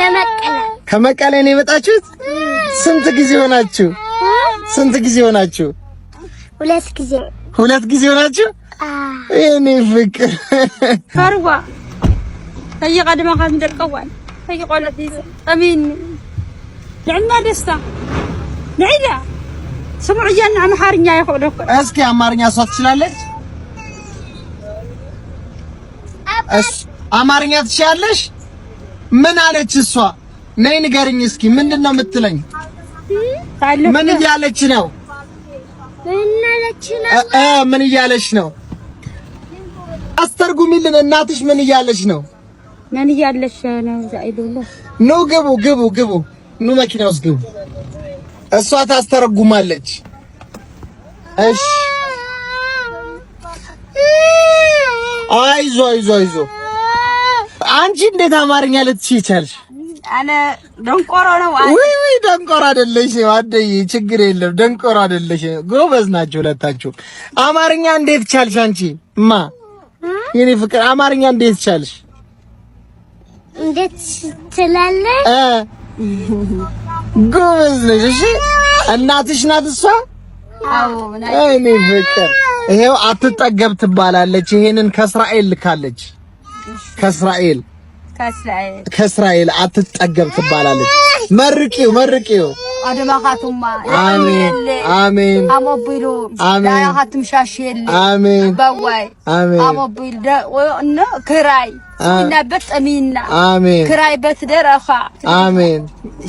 ከመቀለ። ከመቀሌ ነው የመጣችሁት? ስንት ጊዜ ሆናችሁ? ስንት ጊዜ ሆናችሁ? ሁለት ጊዜ። ሁለት ጊዜ ሆናችሁ? የኔ ፍቅር። ፈርዋ ከየቀድማ ደቀዋል ከየቆለት ጠሚኒ ንዕና ደስታ ንዒዳ ስሙዕ እያን አምሓርኛ ይኽእሉ። እስኪ አማርኛ እሷ ትችላለች? አማርኛ ትችላለሽ? ምን አለች እሷ? ነይ ንገርኝ እስኪ፣ ምንድን ነው የምትለኝ? ምን እያለች ነው? ምን እያለች ነው? አስተርጉሚልን። እናትሽ ምን እያለች ነው? ምን እያለች ነው? ኑ ግቡ፣ ግቡ፣ ግቡ። ኑ መኪና ውስጥ ግቡ። እሷ ታስተረጉማለች። እሺ፣ አይዞ አይዞ አይዞ። አንቺ እንዴት አማርኛ ልትችይ ቻልሽ? አነ ደንቆሮ ነው። ውይ ውይ፣ ደንቆሮ አይደለሽም አደይ፣ ችግር የለም ደንቆሮ አይደለሽም። ጎበዝ ናቸው ሁለታችሁ። አማርኛ እንዴት ቻልሽ አንቺ? ማ የኔ ፍቅር አማርኛ እንዴት ቻልሽ? እንዴት ትላለህ? ጎበዝ ነሽ። እሺ እናትሽ ናት እሷ? አዎ። እኔ ፍቅር ይሄው አትጠገብ ትባላለች። ይሄንን ከእስራኤል ልካለች። ከእስራኤል ከእስራኤል አትጠገብ ትባላለች። መርቂው መርቂው። አድማኻቱማ። አሜን አሜን። አሞቢሉ። አሜን። ዳያኻቱም ሻሽል። አሜን። ባዋይ። አሜን። አሞቢል እነ ክራይ እናበት ጠሚና። አሜን። ክራይ በት ደረኻ። አሜን።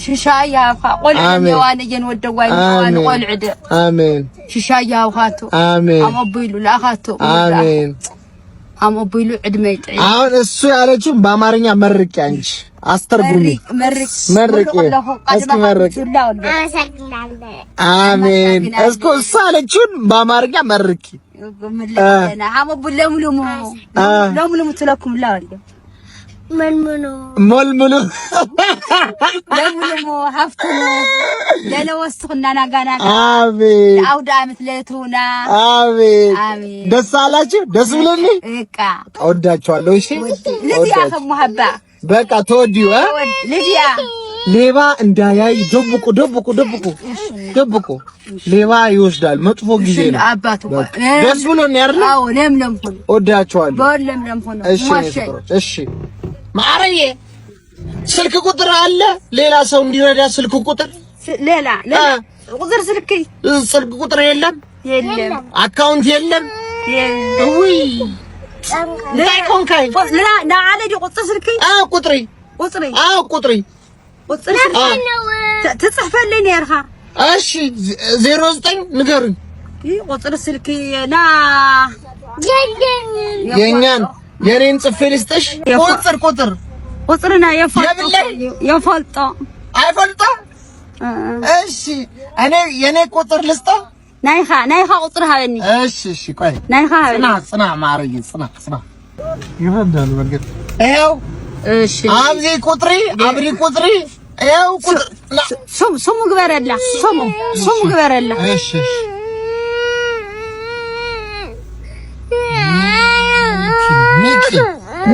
ሽሻይ ያብኻ ቆልዕ ዋን እየን ወደዋይ ዋን ቆልዕ ድ። አሜን። ሽሻይ ያብኻቱ። አሜን። አሞቢሉ ለአኻቱ። አሜን። አሞቢሉ ዕድመ ይጥዒ። አሁን እሱ ያለችው በአማርኛ መርቂ፣ አንቺ አስተርጉሚ። መርቂ። መርቂ እስኪ መርቂ። አሜን። እስኮ እሱ ያለችውን በአማርኛ መርቂ። ሞልሙሉ። ለምልሙ ሃፍትሙ ለለወስኹና ናጋና። አሜን። አውደ ዓመት ለቱና። አሜን። ደስ አላችሁ? ደስ ብሎኝ በቃ እወዳችኋለሁ። እሺ። ልድያ ከሙሀባ። በቃ ተወዲው ልድያ። ሌባ እንዳያይ ደብቁ፣ ደብቁ፣ ደብቁ፣ ደብቁ። ሌባ ይወስዳል። መጥፎ ጊዜ ነው። አባቱ ደስ ብሎኝ አይደል? አዎ፣ ለምለም ሆኖ። እወዳችኋለሁ። ለምለም ሆኖ። እሺ፣ እሺ። ማረዬ ስልክ ቁጥር አለ? ሌላ ሰው እንዲረዳ ስልክ ቁጥር? ሌላ ሌላ ቁጥር ስልክ ስልክ ቁጥር የለም፣ የለም። Account የለም። ውይ እንታይ ኮንካይ? ና ዓለዲ ቁጥር ስልክ። አዎ፣ ቁጥሪ። ቁጥሪ። አዎ፣ ቁጥሪ። ቁጥር ስልክ ትጽሕፈለይ ነርካ። እሺ፣ 09 ንገሩኝ። ቁጥር ስልክ ና። የኛን የኔን ጽፌ ልስጥሽ። ቁጥር ቁጥር። ቁጥርና የፈልጦ። አይፈልጦ። እሺ እኔ የኔ ቁጥር ልስጠ። ናይኻ ቁጥር ሃበኒ። እሺ እሺ፣ ቆይ። ናይኻ ሃበኒ። ጽና ጽና ማርዬ፣ ጽና ጽና። ይፈዳል በርግጥ። ይኸው። እሺ። አብዚ ቁጥሪ፣ አብሪ ቁጥሪ፣ ይኸው ቁጥር። ስሙ ስሙ ግበረላ፣ ስሙ ስሙ ግበረላ። እሺ እሺ። ሚኪ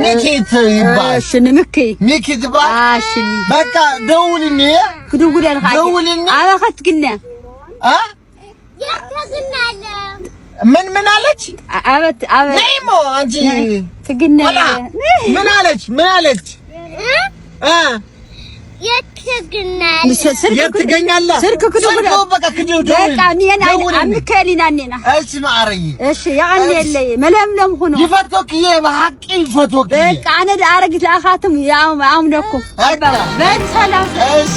ሚኪ ይባል። እሺ፣ ንምኪ። ሚኪ ትባል። እሺ። በቃ ደውልኝ። ክድውለልካ። ደውልኝ። ኣባኸት ግነ። አ ምን ምን አለች? አበት አበት። ነይሞ አንቺ። ትግነ። ምን አለች? ምን አለች? እ የት ትገኛለህ? ስልክ ክድውል። በቃ ክድውል። በቃ እኔና ኣምከሊና እኔና። እሺ ማዕረይ። እሺ፣ ይዓኒየለይ መለምለም ሁኖ። ይፈትወክዬ፣ ብሓቂ ይፈትወክዬ። በቃ ኣነ ኣረጊት ለኣኻትም ኣምነኩም በሰላም። እሺ።